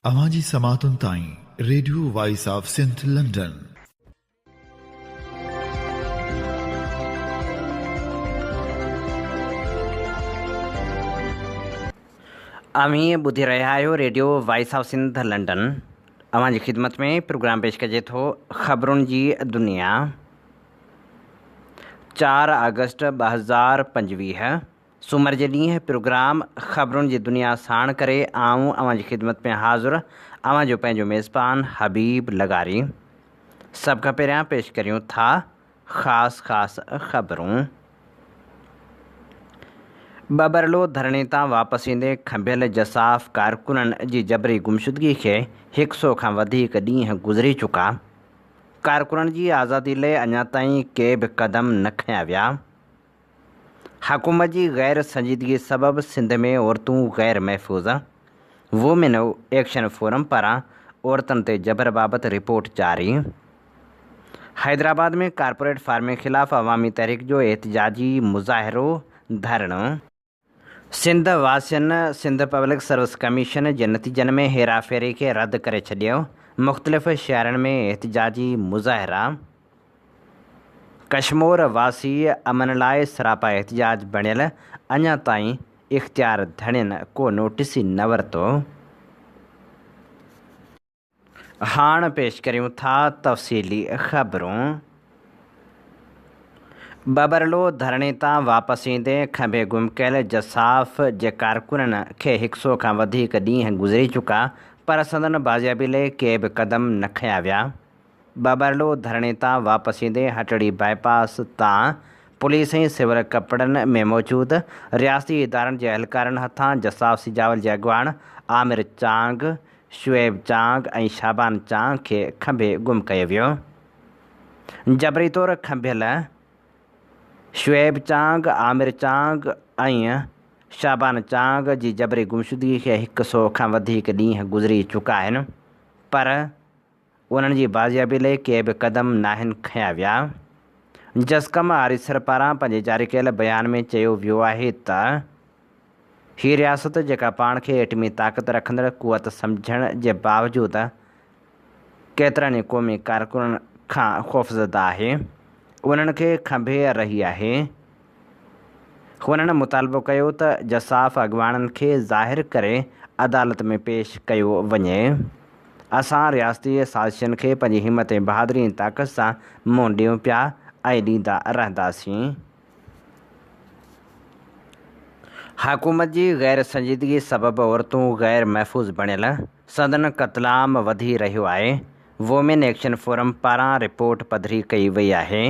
اوهان جي سماعتن تائين radio voice of Sindh London. اوهين ٻڌي رهيا آهيو radio voice of Sindh London. اوهان جي خدمت ۾ پروگرام پيش ڪجي ٿو خبرن جي دنيا چار آگسٽ 2025 سومر جي ڏينهن پروگرام خبرن جي دنيا ساڻ ڪري آئون اوهان جي خدمت ۾ حاضر اوهان جو پنهنجو ميزبان حبيب لغاري. سڀ کان پهريان پيش ڪريون ٿا خاص خاص خبرون. ٻٻرلو ڌرڻي تان واپس ايندي کنڀيل جساف ڪارڪنن جي جبري گمشدگي کي هڪ سئو کان وڌيڪ ڏينهن گذري چڪا. ڪارڪنن جي آزادي لئه اڃا تائين ڪي به قدم نه کنيا ويا. حڪومت جي غير سنجيدگي سبب سنڌ ۾ عورتون غير محفوظ، وومين ايڪشن فورم پاران عورتن تي جبر بابت رپورٽ جاري. حيدرآباد ۾ ڪارپوريٽ فارمنگ خلاف عوامي تحريڪ جو احتجاجي مظاهرو، ڌرڻو. سنڌ واسين سنڌ پبلڪ سروس ڪميشن جي نتيجن ۾ هيراڦيري کي رد ڪري ڇڏيو، مختلف شهرن ۾ احتجاجي مظاهرا. ڪشمور واسي امن لاء سراپا احتجاج بڻيل، اڃا تائين اختيار ڌڻين ڪو نوٽيس ئي نه ورتو. هاڻ پيش ڪريون ٿا تفصيلي خبرون. ٻٻرلو ڌرڻي تان واپس ايندي کنڀي گم ڪيل جساف جي ڪارڪنن کي هڪ سئو کان وڌيڪ ڏينهن گذري چڪا پر سندن بازيابي لئي ڪي به قدم نه کنيا ويا. ٻٻرلو ڌرڻي تان واپس ايندي هٽڙي بائي پاس تان پوليس ۽ سول ڪپڙن ۾ موجود رياستي ادارن جي اهلڪارن هٿان جساف سجاول جي اڳواڻ عامر چانگ، شعيب چانگ ۽ شعبان چانگ کي کنڀي گم ڪيو ويو. جبري طور کنڀيل شعيب چانگ، عامر چانگ ۽ شعبان چانگ جي جبري گمشدگي کي هڪ سئو کان وڌيڪ ڏينهن گذري چڪا آهن پر انهن جي بازيابي لئي ڪي به قدم ناهن کنيا ويا. جسقم آريسر پاران پنهنجي جاري ڪيل بيان ۾ چيو ويو آهي ته هي رياست جيڪا پاڻ کي ايٽمي طاقت رکندڙ قوت سمجهڻ جي باوجود ڪيترن ئي قومي ڪارڪنن کان خوفزده آهي انهن کي کنڀي رهي آهي. هنن مطالبو ڪيو ته جساف اڳواڻن کي ظاهر ڪري عدالت ۾ پيش ڪيو وڃي. اسان رياستي سازشن کي پنهنجي همت ۽ بهادري ۽ طاقت سان منهن ڏيون پيا ۽ ڏيندا رهنداسين. حڪومت جي غير سنجيدگي سبب عورتون غير محفوظ بڻيل، سندن قتلام وڌي رهيو آهي، وومين ايڪشن فورم پاران رپورٽ پڌري ڪئي وئي آهي.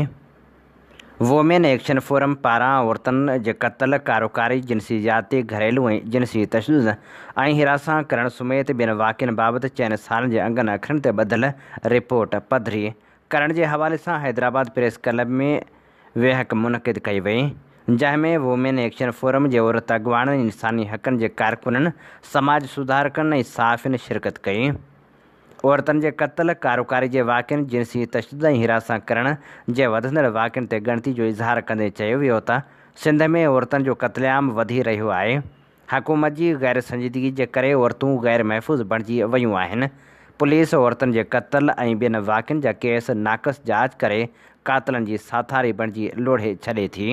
وومين ايڪشن فورم پاران عورتن جي قتل، ڪاروڪاري، جنسي زيادتي، گهريلو ۽ جنسي تشدد ۽ هراسان ڪرڻ سميت ٻين واقعن بابت چئن سالن جي انگن اکرن تي ٻڌل رپورٽ پڌري ڪرڻ جي حوالي سان حيدرآباد پريس ڪلب ۾ ويهڪ منعقد ڪئي وئي جنهن ۾ وومين ايڪشن فورم جي عورت اڳواڻن، انساني حقن جي ڪارڪنن، سماج سڌارڪن ۽ صحافين شرڪت ڪئي. عورتن جي قتل، ڪاروڪاري جي واقعن، جنسي تشدد ۽ هراسان ڪرڻ جي وڌندڙ واقعن تي ڳڻتي جو اظهار ڪندي چيو ويو ته سنڌ ۾ عورتن جو قتل عام وڌي رهيو آهي، حڪومت جي غير سنجيدگي جي ڪري عورتون غير محفوظ بڻجي ويون آهن، پوليس عورتن جي قتل ۽ ٻين واقعن جا ڪيس ناقص جاچ ڪري قاتلن جي ساٿاري بڻجي لوڙهي ڇڏي ٿي.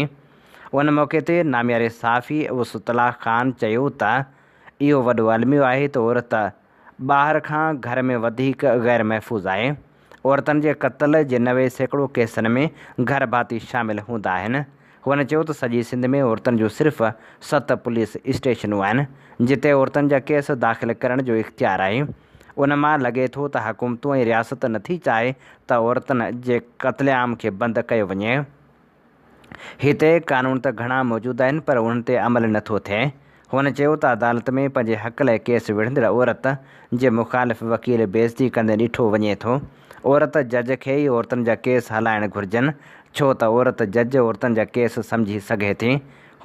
ان موقعي تي نامياري صحافي وسعت الله خان چيو ته اهو وڏو الميو آهي ته عورت ٻاهر کان گهر ۾ وڌيڪ غير محفوظ آهي. عورتن جي قتل جي 90% ڪيسن ۾ گهر ڀاتي شامل هوندا آهن. هن چيو ته سڄي سنڌ ۾ عورتن جون صرف ست پوليس اسٽيشنون آهن، جتي عورتن جا ڪيس داخل ڪرڻ جو اختيار آهي. ان مان لڳي ٿو ته حڪومتون ۽ رياست نٿي چاهي ته عورتن جي قتل عام کي بند ڪيو وڃي. هتي قانون ته گهڻا موجود آهن پر انهن تي عمل نه ٿو ٿئي. هن چيو ته عدالت ۾ پنهنجي حق لاء ڪيس وڙهندڙ عورت جي مخالف وڪيل بيعزتي ڪندي ڏٺو وڃي ٿو. عورت جج کي ئي عورتن جا ڪيس هلائڻ گهرجن ڇو ته عورت جج عورتن جا ڪيس سمجهي سگهي ٿي.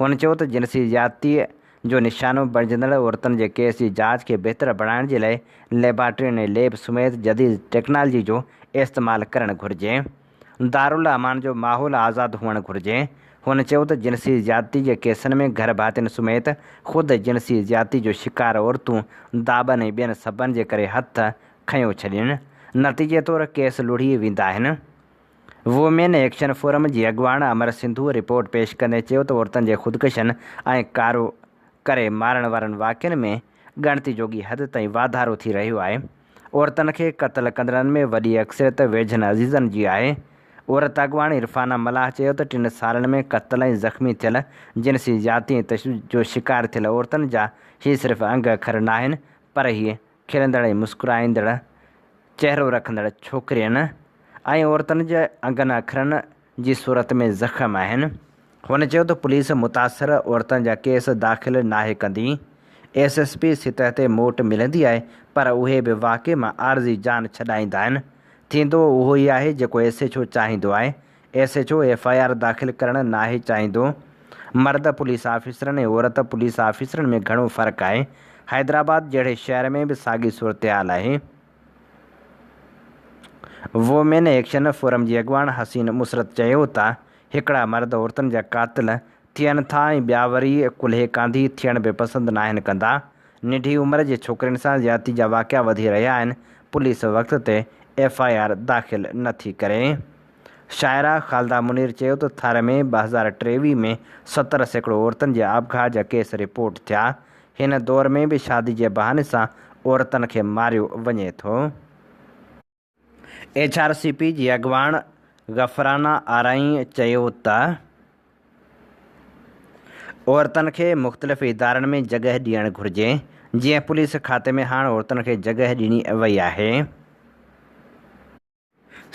هن چيو ته جنسي زيادتيء جو نشانو بڻجندڙ عورتن جي ڪيس جي جاچ کي بهتر بڻائڻ جي لاء ليبارٽرين ۽ ليب سميت جديد ٽيڪنالاجي جو استعمال ڪرڻ گهرجي. دارالامان جو ماحول آزاد هئڻ گهرجي. هن چيو ته جنسي زيادتي جي ڪيسن ۾ گهر ڀاتين سميت خود جنسي زيادتي جو شڪار عورتون داٻن ۽ ٻين سببن جي ڪري هٿ کنيو ڇڏين، نتيجي طور ڪيس لڙهي ويندا آهن. وومين ايڪشن فورم جي اڳواڻ امر سنڌو رپورٽ پيش ڪندي چيو ته عورتن جي خودڪشين ۽ ڪارو ڪري مارڻ وارن واقعن ۾ ڳڻتي جوڳي حد تائين واڌارو ٿي رهيو آهي. عورتن کي قتل ڪندڙن ۾ وڏي اڪثريت ويجهن عزيزن جي آهي. عورت اڳواڻ عرفانه ملاح چيو ته ٽن سالن ۾ قتل ۽ زخمي ٿيل، جنسي زيادتي ۽ تشدد جو شڪار ٿيل عورتن جا هي صرف انگ اکر ناهن پر هي کلندڙ ۽ مسڪرائيندڙ چهرو رکندڙ ڇوڪرين ۽ عورتن جي انگن اکرن جي صورت ۾ زخم آهن. هن چيو ته پوليس متاثر عورتن جا ڪيس داخل ناهي ڪندي، ايس ايس پي سطح تي موٽ ملندي آهي پر اهي به واقعي مان عارضي جان ڇڏائيندا آهن، ٿيندو اهو ئي آهي جيڪو ايس ايڇ او چاهيندو آهي، S H O F I R داخل ڪرڻ ناهي چاهيندو، مرد پوليس آفيسرن ۽ عورت پوليس آفيسرن ۾ گهڻو فرق آهي، حيدرآباد جهڙي شهر ۾ به ساڳي صورتحال آهي. وومين ايڪشن فورم جي اڳواڻ حسين مسرت چيو ته هڪڙا مرد عورتن جا قاتل ٿين ٿا ۽ ٻيا وري ڪلهي ڪانڌي ٿيڻ به پسند ناهن ڪندا، ننڍي عمر جي ڇوڪرين سان زيادتي جا واقعا وڌي رهيا آهن، پوليس وقت تي ايف I R داخل نٿي ڪري. شاعره خالده منير چيو ته ٿر ۾ 2023 ۾ 70% عورتن جي آپگهات جا ڪيس رپورٽ ٿيا، هن دور ۾ به شادي جي بهاني سان عورتن کي ماريو وڃي ٿو. ايڇ آر سي پي جي اڳواڻ غفرانه آرائين چيو ته عورتن کي مختلف ادارن ۾ جڳهه ڏيڻ گهرجي، جيئن پوليس کاتي ۾ هاڻ عورتن کي جڳهه ڏني وئي آهي.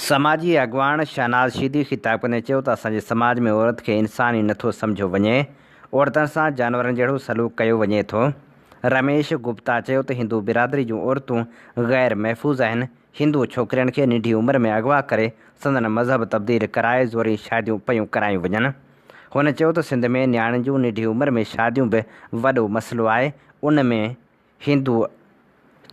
سماجي اڳواڻ شهناز شيدي خطاب ڪندي چيو ته اسان جي سماج ۾ عورت کي انسان ئي نٿو سمجهيو وڃي، عورتن سان جانورن جهڙو سلوڪ ڪيو وڃي ٿو. رميش گپتا چيو ته هندو برادري جون عورتون غير محفوظ آهن، هندو ڇوڪرين کي ننڍي عمر ۾ اغوا ڪري سندن مذهب تبديل ڪرائي زوري شاديون پيون ڪرايون وڃن. هن چيو ته سنڌ ۾ نياڻين جون ننڍي عمر ۾ شاديون به وڏو مسئلو آهي، ان ۾ هندو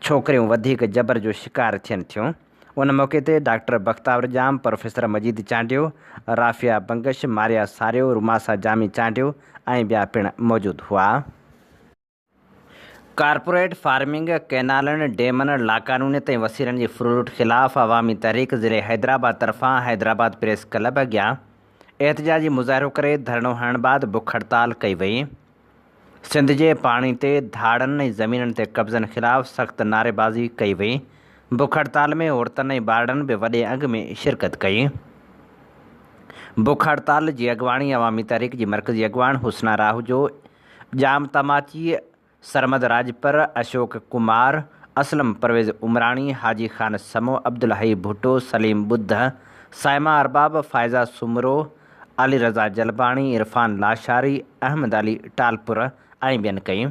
ڇوڪريون وڌيڪ جبر جو شڪار ٿين ٿيون. ان موقعي تي ڊاڪٽر بختاور ڄام، پروفيسر مجيد چانڊيو، رافعه بنگش، ماريا ساريو، روماسا جامي چانڊيو ۽ ٻيا پڻ موجود هئا. ڪارپوريٽ فارمنگ، ڪئنالن، ڊيمن، لاقانونيت ۽ وسيلن جي ڦرلٽ خلاف عوامي تحريڪ ضلعي حيدرآباد طرفان حيدرآباد پريس ڪلب اڳيان احتجاجي مظاهرو ڪري ڌرڻو هڻڻ بعد بک هڙتال ڪئي وئي. سنڌ جي پاڻي تي ڌاڙن ۽ زمينن تي قبضن خلاف سخت نعريبازي ڪئي وئي، بک هڙتال ۾ عورتن ۽ ٻارڙن به وڏي انگ ۾ شرڪت ڪئي. بک هڙتال جي اڳواڻي عوامي تحريڪ جي مرڪزي اڳواڻ حسنا راهوجو، ڄام تماچي، سرمد راڄپر، اشوڪ ڪمار، اسلم پرويز عمراڻي، حاجي خان سمو، عبدالحئي ڀٽو، سليم ٻڌ، صائمه ارباب، فائزه سومرو، علي رضا جلباڻي، عرفان لاشاري، احمد علي ٽالپر ۽ ٻين ڪئي.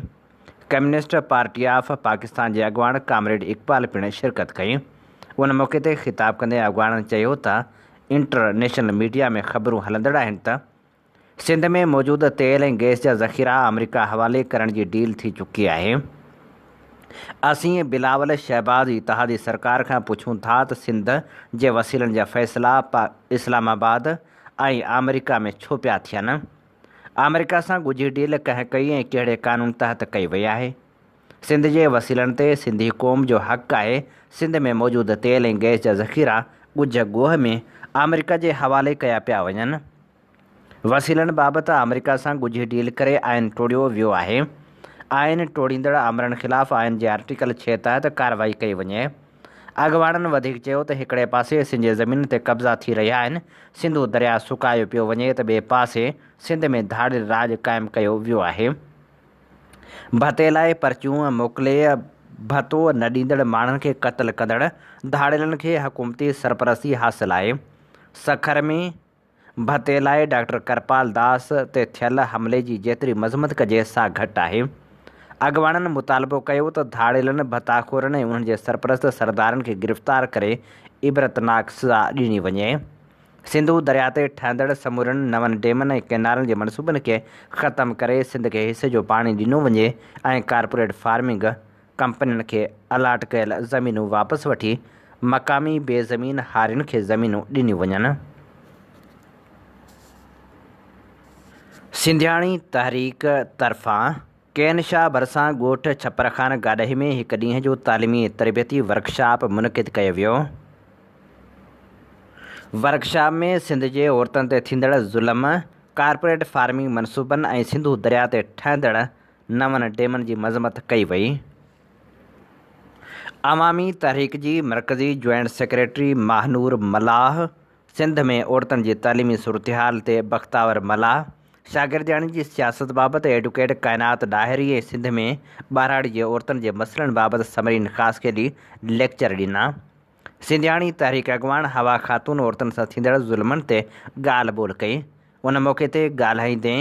ڪميونسٽ پارٽي آف پاڪستان جي اڳواڻ ڪامريڊ اقبال پڻ شرڪت ڪئي. ان موقعي تي خطاب ڪندي اڳواڻن چيو ته انٽر نيشنل ميڊيا ۾ خبرون هلندڙ آهن ته سنڌ ۾ موجود تيل ۽ گئس جا ذخيرا آمريڪا حوالي ڪرڻ جي ڊيل ٿي چڪي آهي. اسين بلاول شهباز اتحادي سرڪار کان پڇون ٿا ته سنڌ جي وسيلن جا فيصلا اسلام آباد ۽ آمريڪا ۾ ڇو پيا ٿين؟ آمريڪا سان ڳجهي ڊيل ڪنهن ڪئي ۽ ڪهڙي قانون تحت ڪئي وئي آهي؟ سنڌ جي وسيلن تي سنڌي قوم جو حق آهي، سنڌ ۾ موجود تيل ۽ گئس جا ذخيرا ڳجهه ڳوهه ۾ آمريڪا جي حوالي ڪيا پيا وڃن. وسيلن بابت آمريڪا سان ڳجهي ڊيل ڪري آئين ٽوڙيو ويو آهي، آئين ٽوڙيندڙ آمرن خلاف آئين جي آرٽيڪل ڇهه تحت ڪارروائي ڪئي وڃي. اڳواڻن وڌيڪ چيو ته هڪڙي پاسي سنڌ جي زمينن تي قبضا ٿي رهيا آهن، سنڌو درياء سڪايو پيو وڃي ته ٻئي پاسي سنڌ ۾ ڌاڙيل راڄ قائم ڪيو ويو آهي. ڀتي لاء پرچيون موڪلي ڀتو نه ڏيندڙ ماڻهن کي قتل ڪندڙ ڌاڙيلن کي حڪومتي سرپرستي حاصل آهي. سکر ۾. ڀتي لاء ڊاڪٽر ڪرپال داس تي ٿيل حملي جي جيتري مذمت ڪجي سا گهٽ آهي. اڳواڻن مطالبو ڪيو ته ڌاڙيلن، ڀتاخورن ۽ انهن جي سرپرست سردارن کي گرفتار ڪري عبرتناڪ سزا ڏني وڃي. سنڌو درياء تي ٺهندڙ سمورن نون ڊيمن ۽ ڪئنالن جي منصوبن کي ختم ڪري سنڌ کي حصي جو پاڻي ڏنو وڃي ۽ ڪارپوريٽ فارمنگ ڪمپنين کي الاٽ ڪيل زمينون واپس وٺي مقامي بي زمين هارين کي زمينون ڏنيون وڃن. سنڌياڻي تحريڪ طرفان ڪين شاهه ڀرسان ڳوٺ ڇپر خان گاڏهي ۾ هڪ ڏينهن جو تعليمي ۽ تربيتي ورڪشاپ منعقد ڪيو ويو. ورڪشاپ ۾ سنڌ جي عورتن تي ٿيندڙ ظلم، ڪارپوريٽ فارمنگ منصوبن ۽ سنڌو درياء تي ٺهندڙ نون ڊيمن جي مذمت ڪئي وئي. عوامي تحريڪ جي مرڪزي جوائنٽ سيڪريٽري ماهنور ملاح، سنڌ ۾ عورتن جي تعليمي صورتحال تي بختاور ملاح، شاگردياڻين جي سياست بابت ايڊوڪيٽ ڪائنات ڏاهري ۽ سنڌ ۾ ٻهراڙي جي عورتن جي مسئلن بابت ثمرين خاصخيلي ليڪچر ڏنا. سنڌياڻي تحريڪ اڳواڻ حوا خاتون عورتن سان ٿيندڙ ظلمن تي ڳالهه ٻولهه ڪئي. ان موقعي تي ڳالهائيندي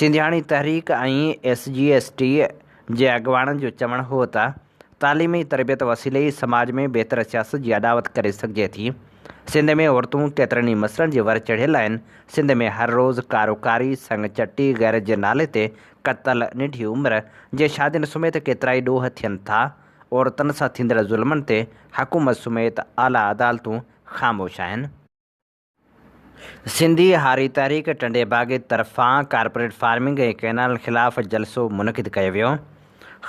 سنڌياڻي تحريڪ ۽ ايس جي ايس ٽي جي اڳواڻن جو چوڻ هو ته تعليم ۽ تربيت وسيلي ئي سماج ۾ بهتر سياست جي اڏاوت ڪري سگهجي ٿي. سنڌ ۾ عورتون ڪيترن ئي مسئلن جي ور چڙهيل آهن، سنڌ ۾ هر روز ڪاروڪاري، سڱ چٽي، غيرت جي نالي تي قتل، ننڍي عمر جي شادين سميت ڪيترائي ڏوهه ٿين ٿا، عورتن سان ٿيندڙ ظلمن تي حڪومت سميت اعليٰ عدالتون خاموش آهن. سنڌي هاري تحريڪ ٽنڊي باگي طرفان ڪارپوريٽ فارمنگ ۽ ڪئنالن خلاف جلسو منعقد ڪيو ويو.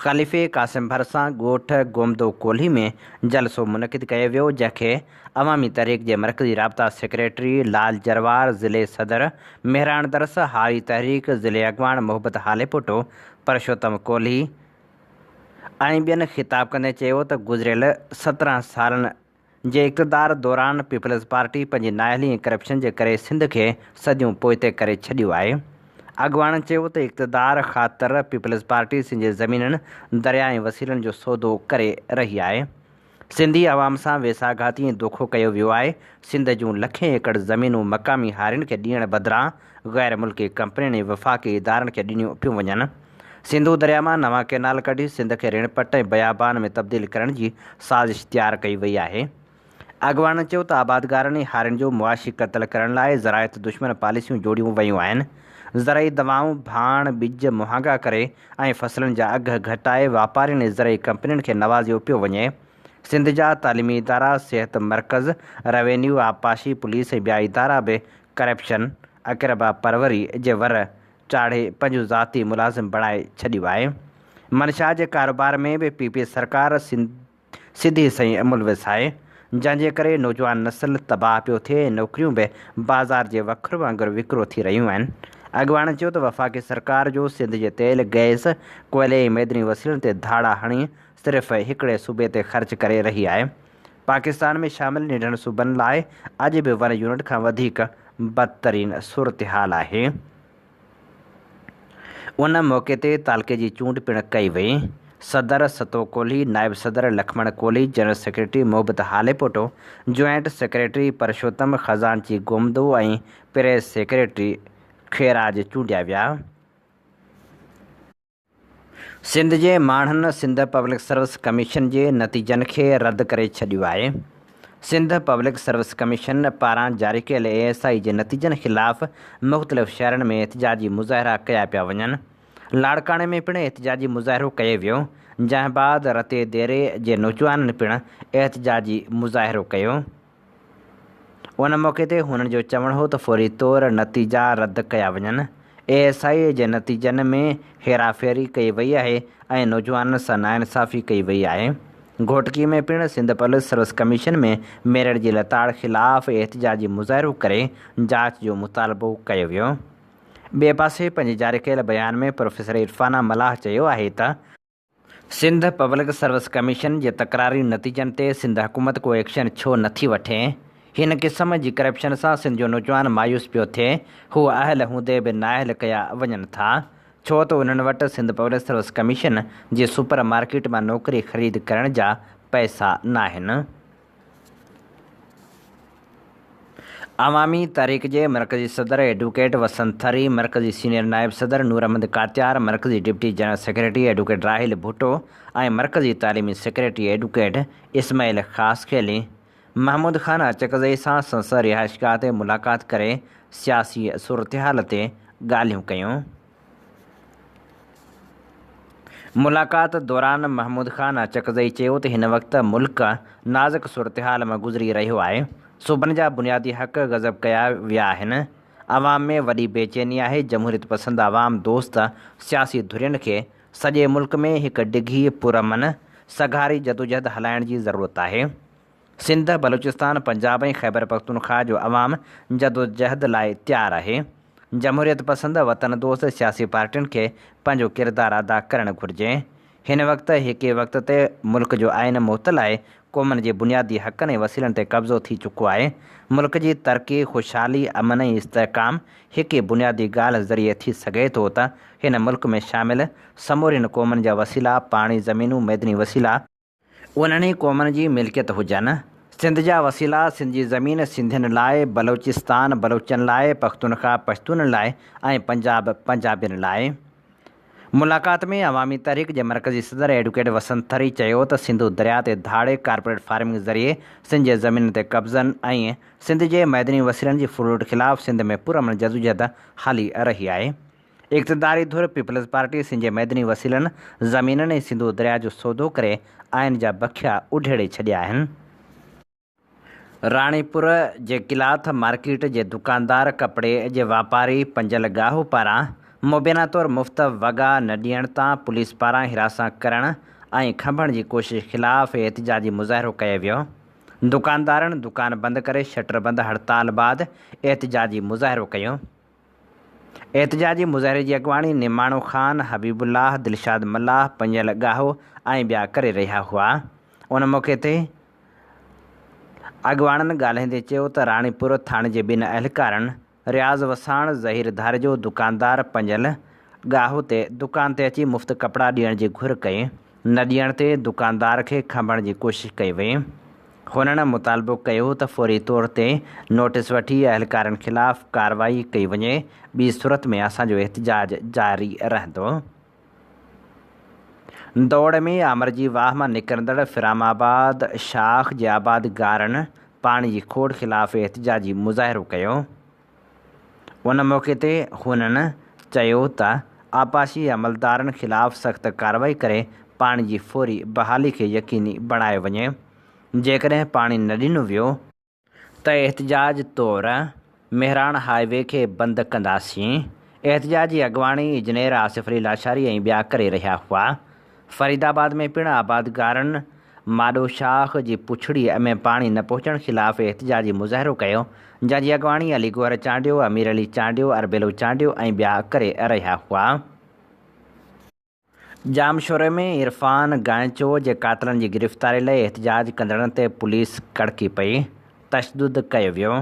خليفي قاسم ڀرسان ڳوٺ گومدو ڪولهي ۾ جلسو منعقد ڪيو ويو جنهن کي عوامي تحريڪ جي مرڪزي رابطا سيڪريٽري لال جروار، ضلعي صدر مهراڻ درس، هاري تحريڪ ضلعي اڳواڻ محبت هاليپوٽو، پرشوتم ڪولهي ۽ ٻين خطاب ڪندي چيو ته گذريل 17 سالن جي اقتدار دوران پيپلز پارٽي پنهنجي نااهلي ۽ ڪرپشن جي ڪري سنڌ کي صديون پوئتي ڪري ڇڏيو آهي. اڳواڻن چيو ته اقتدار خاطر پيپلز پارٽي سنڌ جي زمينن، درياء ۽ وسيلن جو سودو ڪري رهي آهي. سنڌي عوام سان ويساهه گهاتي ۽ دوکو ڪيو ويو آهي، سنڌ جون لکين ايڪڙ زمينون مقامي هارين کي ڏيڻ بدران غير ملڪي ڪمپنين ۽ وفاقي ادارن کي ڏنيون پيون وڃن. سنڌو درياء مان نوان ڪئنال ڪڍي سنڌ کي رڻ پٽ ۽ بيابان ۾ تبديل ڪرڻ جي سازش تيار ڪئي وئي آهي. اڳواڻن چيو ته آبادگارن ۽ هارين جو معاشي قتل ڪرڻ لاء زراعت دشمن پاليسيون جوڙيون ويون آهن. زرعي دوائون، ڀاڻ، ٻج مهانگا ڪري ۽ فصلن جا اگهه گهٽائي واپارين ۽ زرعي ڪمپنين کي نوازيو پيو وڃي. سنڌ جا تعليمي ادارا، صحت مرڪز، روينيو، آبپاشي، پوليس ۽ ٻيا ادارا به ڪرپشن، اقربا پروري جي ور چاڙهي پنهنجو ذاتي ملازم بڻائي ڇڏيو آهي. منشا جي ڪاروبار ۾ به پي پي سرڪار سڌي سئين ملوث آهي، جنهن جي ڪري نوجوان نسل تباهه پيو ٿئي ۽ نوڪريون به بازار جي وکر وانگر وڪرو ٿي رهيون آهن. اڳواڻن چيو ته وفاقي سرڪار جو سنڌ جي تيل، گئس، ڪوئلي ۽ معدني وسيلن تي ڌاڙا هڻي صرف هڪڙي صوبي تي خرچ ڪري رهي آهي. پاڪستان ۾ شامل ننڍن صوبن لاء اڄ به ون يونٽ کان وڌيڪ بدترين صورتحال آهي. ان موقعي تي تعلقي جي چونڊ پڻ ڪئي وئي. صدر ستو ڪولهي، نائب صدر Lakhman Kolhi, general secretary Mohabbat Halepoto, joint secretary Parshottam, خزانچي گومدو ۽ پريس سيڪريٽري خيراج چونڊيا ويا. سنڌ جي ماڻهن سنڌ پبلڪ سروس ڪميشن جي نتيجن کي رد ڪري ڇڏيو آهي. سنڌ پبلڪ سروس ڪميشن پاران جاري ڪيل اي ايس I جي نتيجن خلاف مختلف شهرن ۾ احتجاجي مظاهرا ڪيا پيا وڃن. لاڙڪاڻي ۾ پڻ احتجاجي مظاهرو ڪيو ويو، جنهن بعد رتي ديري جي نوجوانن پڻ احتجاجي مظاهرو ڪيو. ان موقعي تي هنن جو چوڻ هو ته فوري طور نتيجا رد ڪيا وڃن، اي ايس I جي نتيجن ۾ هيراڦيري ڪئي وئي آهي ۽ نوجوانن سان ناانصافي ڪئي وئي آهي. گهوٽڪي ۾ پڻ Sindh public service commission ۾ merit جي لتاڙ خلاف احتجاجي مظاهرو ڪري جاچ جو مطالبو ڪيو ويو. ٻئي پاسي پنهنجي جاري ڪيل بيان ۾ پروفيسر عرفانه ملاح چيو آهي ته، سنڌ پبلڪ سروس ڪميشن جي تڪراري نتيجن تي سنڌ حڪومت ڪو ايڪشن ڇو نٿي وٺي؟ هن قسم جي ڪرپشن سان سنڌ جو نوجوان مايوس پيو ٿئي، هو اهل هوندي به نااهل ڪيا وڃن ٿا، ڇو ته انهن وٽ سنڌ پبلڪ سروس ڪميشن جي سپر مارڪيٽ مان نوڪري خريد ڪرڻ جا پئسا ناهن. عوامي تحريڪ جي مرڪزي صدر ايڊووڪيٽ وسنت ٿري، مرڪزي سينيئر نائب صدر نور احمد ڪاتيار، مرڪزي deputy general secretary advocate Raheel Bhutto ۽ مرڪزي تعليمي سيڪريٽري ايڊووڪيٽ اسماعيل خاصخيلي محمود خان اچڪزئي سان سنسر رهائشگاهه تي ملاقات ڪري سياسي صورتحال تي ڳالهيون ڪيون. ملاقات دوران محمود خان اچڪزئي چيو ته هن وقت ملڪ نازڪ صورتحال مان گذري رهيو آهي، صوبن جا بنيادي حق غضب ڪيا ويا آهن، عوام ۾ وڏي بيچيني آهي، جمهوريت پسند عوام دوست سياسي ڌرين کي سڄي ملڪ ۾ هڪ ڊگهي، پرامن، سگهاري جدوجهد هلائڻ جي ضرورت آهي. سنڌ، بلوچستان، پنجاب ۽ خيبرپختونخواهه جو عوام جدوجهد لاء تيار آهي. جمهوريت پسند، وطن دوست سياسي پارٽين کي پنهنجو ڪردار ادا ڪرڻ گهرجي. هن وقت هڪ ئي وقت تي ملڪ جو آئين معطل آهي، قومن جي بنيادي حقن ۽ وسيلن تي قبضو ٿي چڪو آهي. ملڪ جي ترقي، خوشحالي، امن ۽ استحڪام هڪ ئي بنيادي ڳالهه ذريعي ٿي سگهي ٿو ته هن ملڪ ۾ شامل سمورين قومن جا وسيلا، پاڻي، زمينون، معدني وسيلا، انهن ئي قومن جي ملڪيت هجن. سنڌ جا وسيلا، سنڌ جي زمين سنڌين لاء، بلوچستان بلوچن لاء، پختونخوا پشتونن لاء ۽ پنجاب پنجابين لاء. ملاقات ۾ عوامي تحريڪ جي مرڪزي صدر ايڊوڪيٽ وسنت ٿري چيو ته سنڌو درياء تي ڌاڙي ڪارپوريٽ فارمنگ ذريعي سنڌ جي زمينن تي قبضن ۽ سنڌ جي معدني وسيلن جي ڦرلوٽ خلاف سنڌ ۾ پرامن جدوجهد هلي رهي آهي. اقتداري ڌر پيپلز پارٽي سنڌ جي معدني وسيلن، زمينن ۽ سنڌو درياء جو سودو ڪري آئين جا بکيا اڍيڙي ڇڏيا آهن. راڻيپور جي ڪلاٿ مارڪيٽ جي دڪاندار ڪپڙي جي واپاري پنجل ڳاهو پاران مبينا طور مفت وڳا نه ڏيڻ تان پوليس پاران هراسان ڪرڻ ۽ کنڀڻ جي ڪوشش خلاف احتجاجي مظاهرو ڪيو ويو. دڪاندارن دڪان بند ڪري شٽر بند هڙتال بعد احتجاجي مظاهرو ڪيو. احتجاجي مظاهري جي اڳواڻي نماڻو خان، حبيب الله، دلشاد ملاح، پنجل ڳاهو ۽ ٻيا ڪري رهيا هئا. ان موقعي تي اڳواڻن ڳالهائيندي چيو ته راڻيپور ٿاڻي جي ٻن اهلڪارن رياض وساڻ، ظهير ڌاريجو دڪاندار پنجل ڳاهو تي دڪان تي اچي مفت ڪپڙا ڏيڻ جي گهر ڪئي، نه ڏيڻ تي دڪاندار کي کنڀڻ جي ڪوشش ڪئي وئي. هنن مطالبو ڪيو ته فوري طور تي نوٽيس وٺي اهلڪارن خلاف ڪارروائي ڪئي وڃي، ٻي صورت ۾ اسان جو احتجاج جاري رهندو. دوڙ ۾ آمرجي واهه مان نڪرندڙ فرام آباد شاخ جي آبادگارن پاڻي جي کوٽ خلاف احتجاجي مظاهرو ڪيو. ان موقعي تي هنن چيو ته آبپاشي عملدارن خلاف سخت ڪارروائي ڪري پاڻي جي فوري بحالي کي يقيني بڻايو وڃي، جيڪڏهن پاڻي نه ڏنو ويو ته احتجاج طور مهراڻ هاء وي کي بند ڪنداسين، احتجاج جي اڳواڻي اجنير آصف علي لاشاري ۽ ٻيا ڪري رهيا هئا. فريد آباد ۾ پڻ آبادگارن ماڏو شاخ جي پڇڙي ۾ پاڻي نه پهچڻ خلاف احتجاجي مظاهرو ڪيو، جنهن جي اڳواڻي علي گوهر چانڊيو، امير علي چانڊيو، اربيلو چانڊيو ۽ ٻيا ڪري رهيا هئا. ڄامشوري ۾ عرفان گائنچو جي قاتلن جي گرفتاري لاء احتجاج ڪندڙن تي پوليس ڪڙڪي پئي، تشدد ڪيو ويو.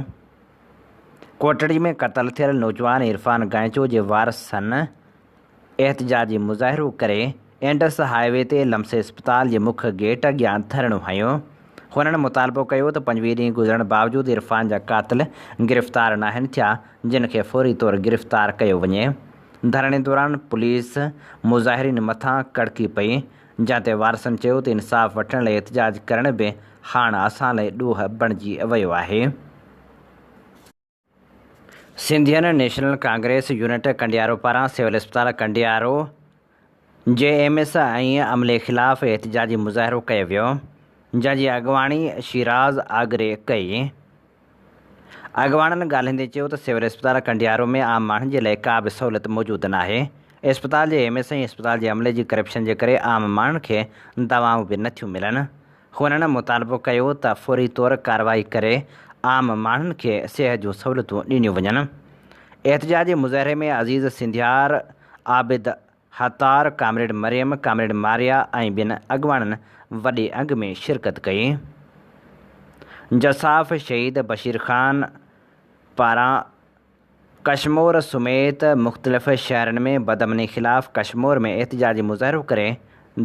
ڪوٽڙي ۾ قتل ٿيل نوجوان عرفان گائنچو جي وارثن احتجاجي مظاهرو ڪري انڊس هاء وي تي لمس اسپتال جي مک گيٽ اڳيان ڌرڻو هنيو. هنن مطالبو ڪيو ته 25 ڏينهن گذرڻ باوجود عرفان جا قاتل گرفتار ناهن ٿيا جن کي فوري طور گرفتار ڪيو وڃي. ڌرڻي دوران پوليس مظاهرين مٿان ڪڙڪي پئي جنهن تي وارثن چيو ته انصاف وٺڻ لاء احتجاج ڪرڻ به هاڻ اسان لاء ڏوهه بڻجي ويو آهي. سنڌين نيشنل ڪانگريس يونٽ ڪنڊيارو پاران سول اسپتال ڪنڊيارو جي ايم ايس ۽ عملي خلاف احتجاجي مظاهرو ڪيو ويو، جنهن جي اڳواڻي شيراز آگري ڪئي. اڳواڻن ڳالهائيندي چيو ته سول اسپتال ڪنڊيارو ۾ عام ماڻهن جي لاء ڪا به سهولت موجود ناهي، اسپتال جي ايم ايس ۽ اسپتال جي عملي جي ڪرپشن جي ڪري عام ماڻهن کي دوائون به نٿيون ملن. هنن مطالبو ڪيو ته فوري طور ڪارروائي ڪري عام ماڻهن کي صحت جون سهولتون ڏنيون وڃن. احتجاجي مظاهري ۾ عزيز سنڌيار، عابد حتار، ڪامريڊ مريم، ڪامريڊ ماريا ۽ ٻين اڳواڻن وڏي انگ ۾ شرڪت ڪئي. جساف شهيد بشير خان پاران ڪشمور سميت مختلف شهرن ۾ بدامني خلاف ڪشمور ۾ احتجاجي مظاهرو ڪري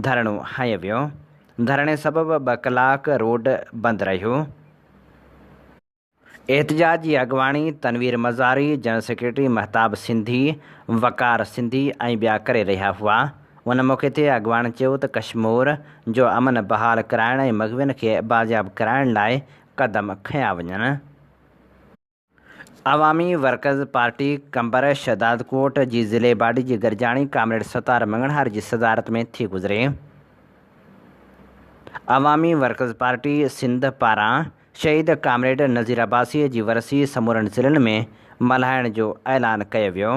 ڌرڻو هنيو ويو، ڌرڻي سبب ٻه ڪلاڪ روڊ بند رهيو. احتجاج جي اڳواڻي تنوير مزاري، جنرل سيڪريٽري مهتاب سنڌي، وقار سنڌي ۽ ٻيا ڪري رهيا هئا. ان موقعي تي اڳواڻن چيو ته ڪشمور جو امن بحال ڪرائڻ ۽ مغوين کي بازياب ڪرائڻ لاء قدم کنيا وڃن. عوامي ورڪرز پارٽي قمبر شهدادڪوٽ جي ضلعي باڊي جي گڏجاڻي ڪامريڊ ستار مڱڻهار جي صدارت ۾ ٿي گذري. عوامي ورڪرز پارٽي سنڌ پاران شهيد ڪامريڊ نذير عباسيء جي ورسي سمورن ضلعن ۾ ملهائڻ جو اعلان ڪيو ويو.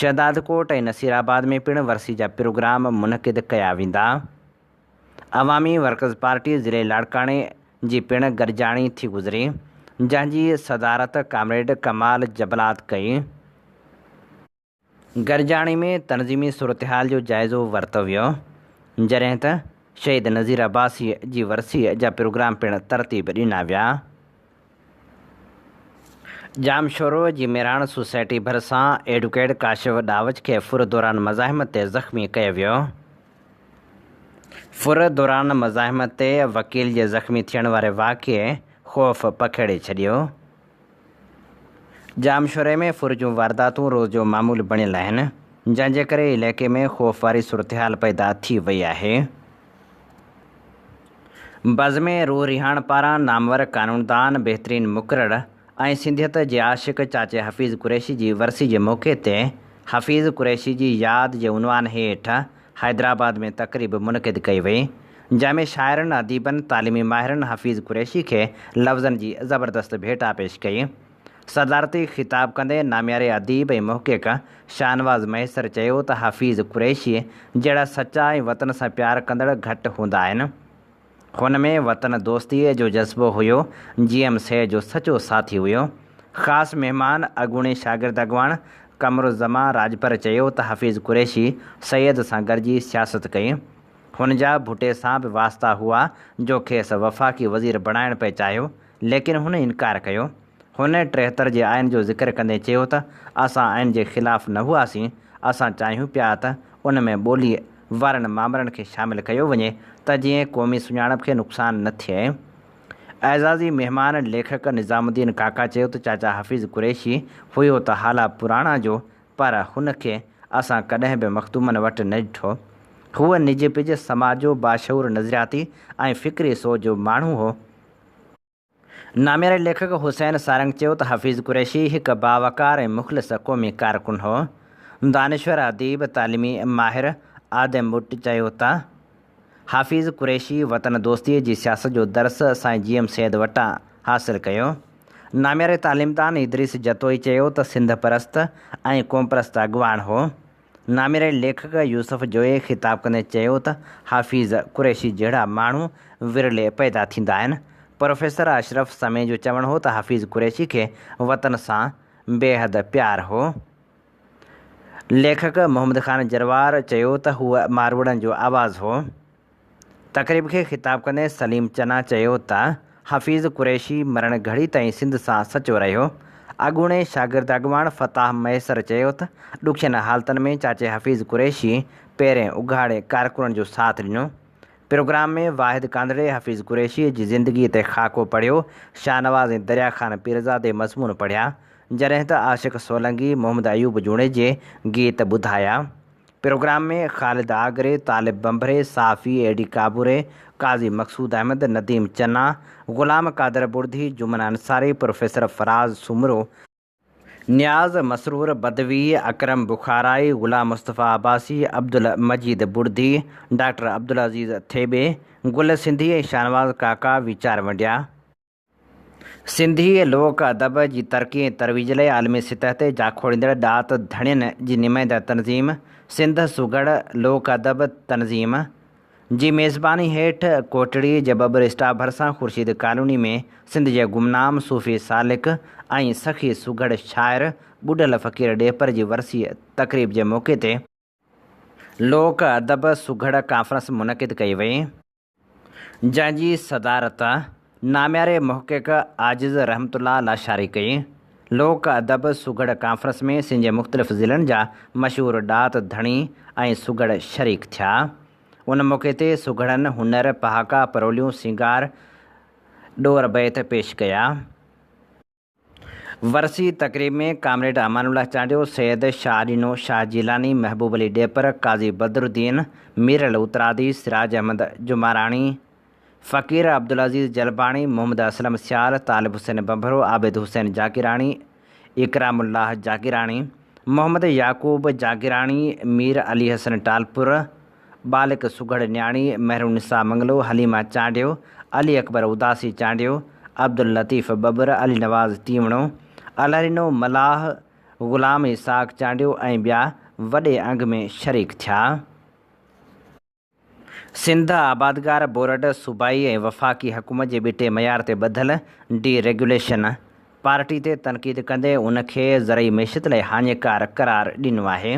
شهدادڪوٽ ۽ نصيرآباد ۾ پڻ ورسي جا پروگرام منعقد ڪيا ويندا. عوامي ورڪرز پارٽي ضلعي لاڙڪاڻي جي پڻ گڏجاڻي ٿي گذري، جنهن جي صدارت ڪامريڊ ڪمال جبلات ڪئي. گڏجاڻي ۾ تنظيمي صورتحال جو جائزو ورتو ويو، جڏهن ته شهيد نذير عباسيء جي ورسيء جا پروگرام پڻ ترتيب ڏنا ويا. ڄامشورو جي مهراڻ سوسائٽي ڀرسان ايڊوڪيٽ ڪاشف ڏاوچ کي ڦر دوران مزاحمت تي زخمي ڪيو ويو. ڦر دوران مزاحمت تي وڪيل جي زخمي ٿيڻ واري واقعي خوف پکيڙي ڇڏيو. ڄامشوري ۾ ڦر جون وارداتون روز جو معمول بڻيل آهن، جنهن جي ڪري علائقي ۾ خوف واري صورتحال پيدا ٿي وئي آهي. بزم روح رهاڻ پاران نامور قانوندان، بهترين مقرر ۽ سنڌيت جي عاشق چاچي حفيظ قريشي جي ورسي جي موقعي تي حفيظ قريشي جي ياد جي عنوان هيٺ حيدرآباد ۾ تقريب منعقد ڪئي وئي، جنهن ۾ شاعرن، اديبن، تعليمي ماهرن حفيظ قريشي کي لفظن جي زبردست ڀيٽا پيش ڪئي. صدارتي خطاب ڪندي نامياري اديب ۽ محقق شاهنواز مهيسر چيو ته حفيظ قريشي جهڙا سچا ۽ وطن سان پيار ڪندڙ گهٽ هوندا آهن. هن ۾ وطن دوستيء جو جذبو هيو، جي ايم سيد جو سچو ساٿي هيو. خاص مهمان اڳوڻي شاگرد اڳواڻ قمرالزمان راڄپر چيو ته حفيظ قريشي سيد سان گڏجي سياست ڪئي. هن جا ڀٽي سان به واسطا هئا جو کيس وفاقي وزير بڻائڻ پئي چاهيو، ليڪن هن انڪار ڪيو. هن 73 جي آئين جو ذڪر ڪندي چيو ته اسان آئين جي خلاف نه هئاسين، اسان چاهيون پيا ته ان ۾ ٻوليء وارن مامرن کي شامل ڪيو وڃي ته جيئن قومي سڃاڻپ کي نقصان نه ٿئي. اعزازي مهمان ليکڪ نظام الدين ڪاڪا چيو ته چاچا حفيظ قريشي هيو ته هالا پراڻا جو پر هن کي اسان ڪڏهن به مخدومن وٽ نه ڏٺو. هو نج پج سماج جو باشعور نظرياتي ۽ فڪري سوچ جو ماڻهو هو. نامياري ليکڪ حسين سارنگ چيو ته حفيظ قريشي هڪ باوقار ۽ مخلص قومي ڪارڪن هو. دانشور، اديب، تعليمي ماهر آدم ٻٽ چيو ته حفيظ قريشي وطن دوستيء جي سياست جو درس سائين جي ايم سيد وٽان حاصل ڪيو. نامياري تعليمدان ادريس جتوئي چيو ته سنڌ پرست ۽ قومپرست اڳواڻ هو. نامياري ليکڪ يوسف جويي خطاب ڪندي چيو ته حفيظ قريشي جهڙا ماڻهو ورلي پيدا ٿيندا آهن. پروفيسر اشرف سمي جو چوڻ هو ته حفيظ قريشي کي وطن سان بيحد پيار هو. ليکڪ محمد خان جروار چيو ته هو ماروئڙن جو آواز هو. تقريب کي خطاب ڪندي سليم چنا چيو ته حفيظ قريشي مرڻ گهڙي تائين سنڌ سان سچو رهيو. اڳوڻي شاگرد اڳواڻ فتاح مهيسر چيو ته ڏکين حالتن ۾ چاچي حفيظ قريشي پيرين اگهاڙي ڪارڪنن جو ساٿ ڏنو. پروگرام ۾ واحد ڪانڌڙي حفيظ قريشي جي زندگي تي خاڪو پڙهيو، شاهنواز ۽ دريا خان پيرزادي مضمون پڙهيا، جڏهن ته عاشق سولنگي محمد ايوب جوڻيجي گيت ٻڌايا. پروگرام ۾ خالد آگري، طالب ڀنڀري، صحافي اي ڊي ڪابوري، قاضي مقصود احمد، نديم چنا، غلام قادر بڙڌي، جمن انصاري، پروفيسر فراز سومرو، نياز مسرور بدوي، اڪرم بخارائي، غلام مصطفيٰ عباسي، عبدالمجيد بڙڌي، ڊاڪٽر عبدالعزيز ٿيٻي، گل سنڌي ۽ شاهنواز ڪاڪا ويچار ونڊيا. سنڌي لوڪ ادب جي ترقي ۽ ترويج لئي عالمي سطح تي جاکوڙيندڙ ڏات ڌڻين جي نمائنده تنظيم سنڌ سگهڙ لوڪ ادب تنظيم جي ميزباني هيٺ ڪوٽڙي جي ٻٻر اسٽاپ ڀرسان خورشيد ڪالوني ۾ سنڌ جي گمنام صوفي سالڪ ۽ سخي سگهڙ شاعر ٻڍل فقير ڏيپر جي ورسي تقريب جي موقعي تي لوڪ ادب سگهڙ ڪانفرنس منعقد ڪئي وئي. جنهن جي صدارت نامياري محقق عاجز رحمت الله لاشاري ڪئي. لوڪ ادب سگهڙ ڪانفرنس ۾ سنڌ جي مختلف ضلعن جا مشهور ڏات ڌڻي ۽ سگهڙ شريڪ ٿيا. ان موقعي تي سگهڙن هنر، پهاڪا، پروليون، سينگار، ڏور بيت پيش ڪيا. ورسي تقريب ۾ ڪامريڊ امان الله چانڊيو، سيد شاهه ڏنو شاهه جيلاني، محبوب علي ڏيپر، قاضي بدرالدين، ميرل اترادي، سراج احمد جماراڻي، فقير عبدالعزيز جلباڻي، محمد اسلم سيال، طالب حسين ڀنڀرو، عابد حسين جاگيراڻي، اڪرام الله جاگيراڻي، محمد يعقوب جاگيراڻي، مير علي حسن ٽالپر، ٻالڪ سگهڙ نياڻي، مهرالنساء منگلو، حليمه چانڊيو، علي اڪبر اداسي چانڊيو، عبداللطيف ٻٻر، علي نواز تيوڻو، الهڏنو ملاح، غلام اسحاق چانڊيو ۽ ٻيا وڏي انگ ۾ شريڪ ٿيا. سنڌ آبادگار بورڊ صوبائي ۽ وفاقي حڪومت جي ٻٽي معيار تي ٻڌل ڊي ريگيوليشن پارٽي تي تنقيد ڪندي ان کي زرعي معيشت لاء هاڃيڪار قرار ڏنو آهي.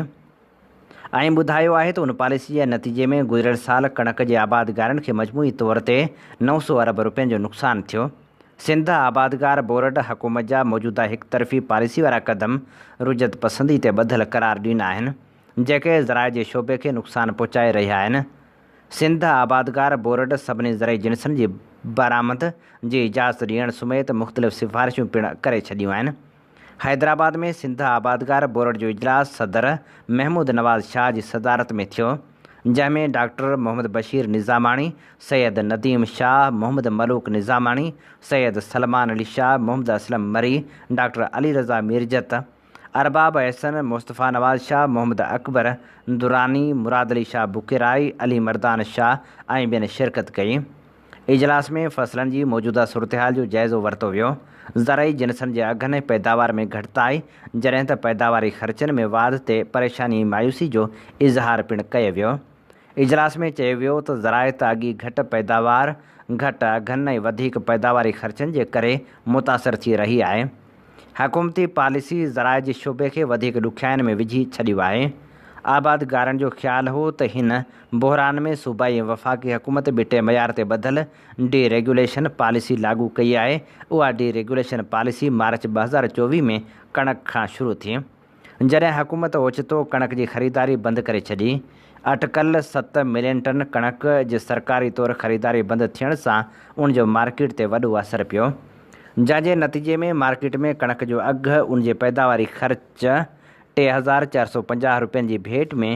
۽ ٻڌايو آهي ته ان پاليسي جي نتيجي ۾ گذريل سال ڪڻڪ جي آبادگارن کي مجموعي طور تي 900 ارب رپين جو نقصان ٿيو. سنڌ آبادگار بورڊ حڪومت جا موجوده هڪ طرفي پاليسي وارا قدم رجعت پسندي تي ٻڌل قرار ڏنا آهن، جيڪي زراعت جي شعبي کي نقصان پهچائي رهيا آهن. سنڌ آبادگار بورڊ سڀني زرعي جنسن جي برآمد جي اجازت ڏيڻ سميت مختلف سفارشون پڻ ڪري ڇڏيون آهن. حيدرآباد ۾ سنڌ آبادگار بورڊ جو اجلاس صدر محمود نواز شاهه جي صدارت ۾ ٿيو، جنهن ۾ ڊاڪٽر محمد بشير نظاماڻي، سيد نديم شاهه، محمد ملوڪ نظاماڻي، سيد سلمان علي شاهه، محمد اسلم مري، ڊاڪٽر علي رضا ميرجت، ارباب احسن، مصطفيٰ نواز شاهه، محمد اڪبر دراني، مراد علي شاهه بڪيرائي، علي مردان شاهه ۽ ٻين شرڪت ڪئي. اجلاس ۾ فصلن جي موجوده صورتحال جو جائزو ورتو ويو، زرعي جنسن جي اگهن ۽ پيداوار ۾ گهٽتائي، جڏهن ته پيداواري خرچن ۾ واڌ تي پريشاني ۽ مايوسي جو اظهار پڻ ڪيو ويو. اجلاس ۾ چيو ويو ته زراعت اڳ ئي گهٽ پيداوار، گهٽ اگهن ۽ وڌيڪ پيداواري خرچن جي ڪري متاثر ٿي رهي آهي. حڪومتي پاليسي زراعت جي شعبي کي وڌيڪ ڏکيائين ۾ وجهي ڇڏيو آهي. آبادگارن جو خيال هو ته هن بحران ۾ صوبائي ۽ وفاقي حڪومت ٻٽي معيار تي ٻڌل ڊي ريگيوليشن پاليسي لاڳو ڪئي آهي، اها ڊي ريگيوليشن پاليسي مارچ 2024 ۾ ڪڻڪ کان شروع ٿي. جڏهن حڪومت اوچتو ڪڻڪ جي خريداري بند ڪري ڇڏي. اٽڪل ست ملين ٽن ڪڻڪ جي سرڪاري طور خريداري بند ٿيڻ سان ان جو مارڪيٽ تي وڏو اثر پيو، جنهن جي نتيجي ۾ مارڪيٽ ۾ ڪڻڪ جو اگهه ان جي پيداواري خرچ 3450 رپين جي ڀيٽ ۾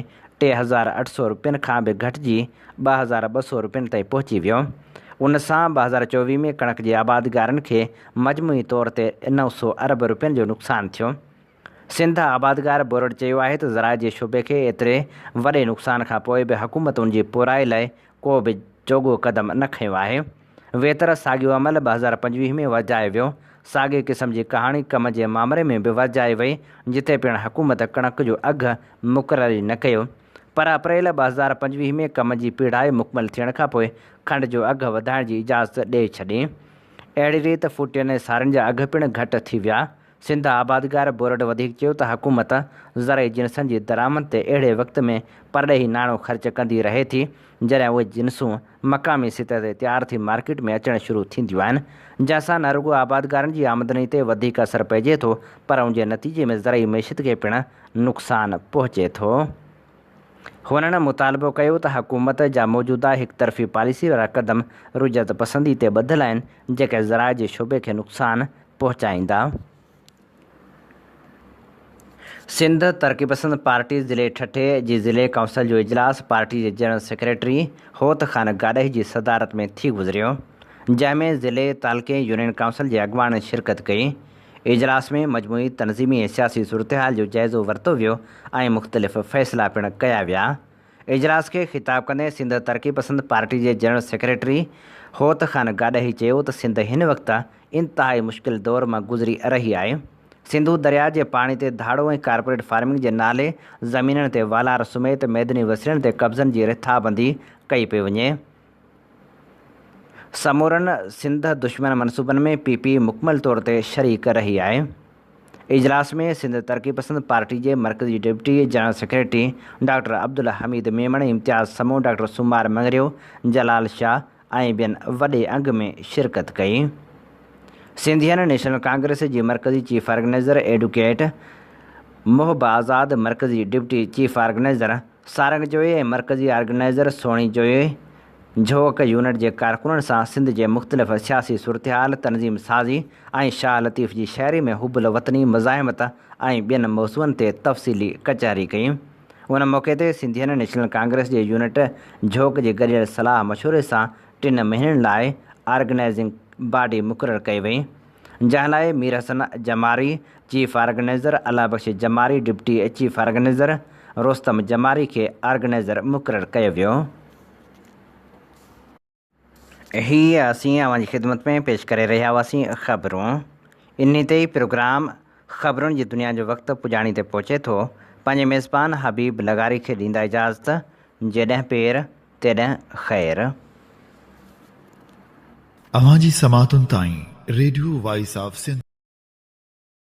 3800 رپين کان به گهٽجي 2200 رپين تائين پهچي ويو. ان سان 2024 ۾ ڪڻڪ جي آبادگارن کي مجموعي طور تي 900 ارب رپين جو نقصان ٿيو. سنڌ آبادگار بورڊ چيو آهي ته زراعت جي شعبي کي ايتري وڏي نقصان کان پوء به حڪومت ان جي پورائي لاء ڪو به جوڳو قدم نه کنيو آهي. ويتر ساڳيو عمل 2025 ۾ ورجايو ويو. ساڳئي قسم جي ڪهاڻي ڪم جي مامري ۾ به ورجائي وئي جتي پڻ حڪومت ڪڻڪ جو اگهه مقرر ئي نه ڪيو پر اپريل 2025 ۾ ڪم جي پيڙهائي مڪمل ٿيڻ کانپوء کنڊ جو اگهه وڌائڻ جي اجازت ڏئي ڇڏي. اهڙي ريت ڦوٽين ۽ سارين جا اگهه پڻ گهٽ ٿي ويا. سنڌ آبادگار بورڊ وڌيڪ چيو ته حڪومت زرعي جنسن جي درآمد تي اهڙي وقت ۾ پرڏيهي ناڻو خرچ ڪندي رهي ٿي جڏهن اهي جنسون مقامي سطح تي تيار ٿي مارڪيٽ ۾ اچڻ شروع ٿينديون آهن جنهن سان نه رڳو آبادگارن جي آمدني تي وڌيڪ اثر پئجي ٿو پر ان جي نتيجي ۾ زرعي معيشت کي پڻ نقصان پهچي ٿو. هنن مطالبو ڪيو ته حڪومت جا موجوده هڪ طرفي پاليسي وارا قدم رجعت پسندي تي ٻڌل آهن جيڪي زراعت جي شعبي کي نقصان پهچائيندا. سنڌ ترقي پسند پارٽي ضلعي ٺٽي جي ضلعي ڪائونسل جو اجلاس پارٽي جي جنرل سيڪريٽري هوت خان گاڏهي جي صدارت ۾ ٿي گذريو جنهن ۾ ضلعي، تعلقي ۽ يونين ڪائونسل جي اڳواڻن شرڪت ڪئي. اجلاس ۾ مجموعي تنظيمي ۽ سياسي صورتحال جو جائزو ورتو ويو ۽ مختلف فيصلا پڻ ڪيا ويا. اجلاس کي خطاب ڪندي سنڌ ترقي پسند پارٽي جي جنرل سيڪريٽري هوت خان گاڏهي چيو ته سنڌ هن وقت انتهائي مشڪل دور مان گذري رهي آهي. سنڌو درياء جي پاڻي تي ڌاڙو ۽ ڪارپوريٽ فارمنگ جي نالي زمينن تي والار سميت ميدني وسيلن تي قبضن جي رٿابندي ڪئي پئي وڃي. سمورن سنڌ دشمن منصوبن ۾ پي پي مڪمل طور تي شريڪ رهي آهي. اجلاس ۾ سنڌ ترقي پسند پارٽي جي مرڪزي deputy general secretary doctor Abdul Hameed Memon, Imtiaz Samoon, doctor Soomar Mangrio, Jalal Shah ۽ ٻين وڏي انگ ۾ شرڪت ڪئي. سنڌين نيشنل ڪانگريس جي مرڪزي چيف آرگنائيزر ايڊوڪيٽ محب آزاد، مرڪزي deputy chief organizer Sarang Joyo ۽ مرڪزي آرگنائيزر سهڻي جويي جهوڪ يونٽ جي ڪارڪنن سان سنڌ جي مختلف سياسي صورتحال، تنظيم سازي ۽ شاهه لطيف جي شاعري ۾ حب الوطني، مزاحمت ۽ ٻين موضوعن تي تفصيلي ڪچهري ڪئي. ان موقعي تي سنڌين نيشنل ڪانگريس جي يونٽ جهوڪ جي گڏيل صلاح مشوري سان ٽن مهينن لاء آرگنائيزنگ باڊي مقرر ڪئي وئي. جنهن لاء Mir Hassan Jamari, chief organizer, Allah Bakhsh Jamari, deputy chief organizer, Rustam Jamari کي آرگنائيزر مقرر ڪيو ويو. هي اسين اوهان جي خدمت ۾ پيش ڪري رهيا هئاسين خبرون. انهي تي ئي پروگرام خبرن جي دنيا جو وقت پڄاڻي تي پهچي ٿو. پنهنجي ميزبان حبيب لغاري کي ڏيندا اجازت جيڏهن پير تيڏهن خير. اوهان جي سماعتن تائين ريڊيو وائس آف سنڌ.